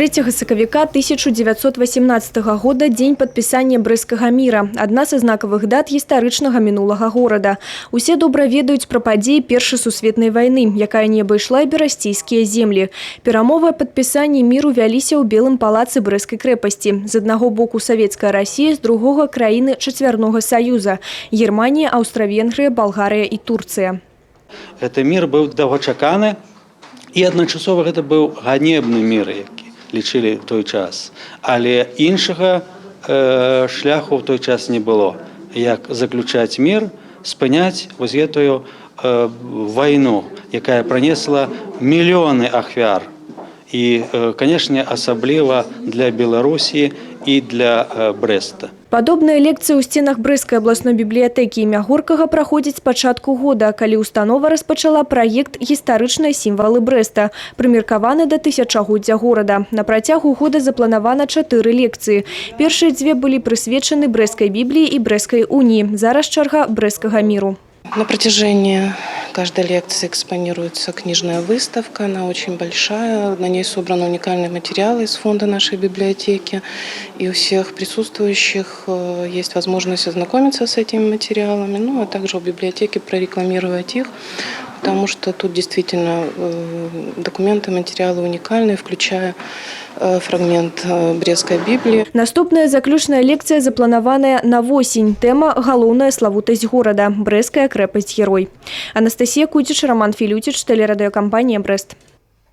3 сакавіка 1918 года — дзень падпісання Брэсцкага міра, адна са знакавых дат гістарычнага мінулага горада. Усе добра ведаюць пра падзеі Першай сусветнай вайны, якая не абышла і берасцейскія землі. Перамовы аб падпісанні міру вяліся ў Белым палацы Брэсцкай крэпасці. З аднаго боку Савецкая Расія, з другога краіны Чацвярнога саюза: Германія, Аўстра-Венгрыя, Балгарыя і Турцыя. Гэты мір быў доўгачаканы, і адначасова гэта быў ганебны мір, які лічылі ў той час. Але іншага шляху ў той час не было, як заключаць мір, спыняць вось гэтую вайну, якая прынесла мільёны ахвяр. І, канешне, асабліва для Беларусі і для Брэста. Падобныя лекцыі ў сценах Брэсцкай абласной бібліятэкі імя Горкага праходзяць з пачатку года, калі установа распачала праект «Гістарычныя сімвалы Брэста», прымеркаваны да тысячагоддзя горада. На працягу года запланавана чатыры лекцыі. Першыя дзве былі прысвечаны Брэсцкай бібліі і Брэсцкай уніі. Зараз чарга Брэсцкага міру. На протяжении каждой лекции экспонируется книжная выставка, она очень большая, на ней собраны уникальные материалы из фонда нашей библиотеки, и у всех присутствующих есть возможность ознакомиться с этими материалами, ну а также у библиотеки прорекламировать их, потому что тут действительно документы, материалы уникальные, включая фрагмент Брестской Библии. Наступная, заключная лекцыя запланаваная на восень. Тэма: «Галоўная славутасць горада. Брэсцкая крэпасць-герой». Анастасія Куціч, Раман Філюціч, тэлерадыёкампанія «Брэст».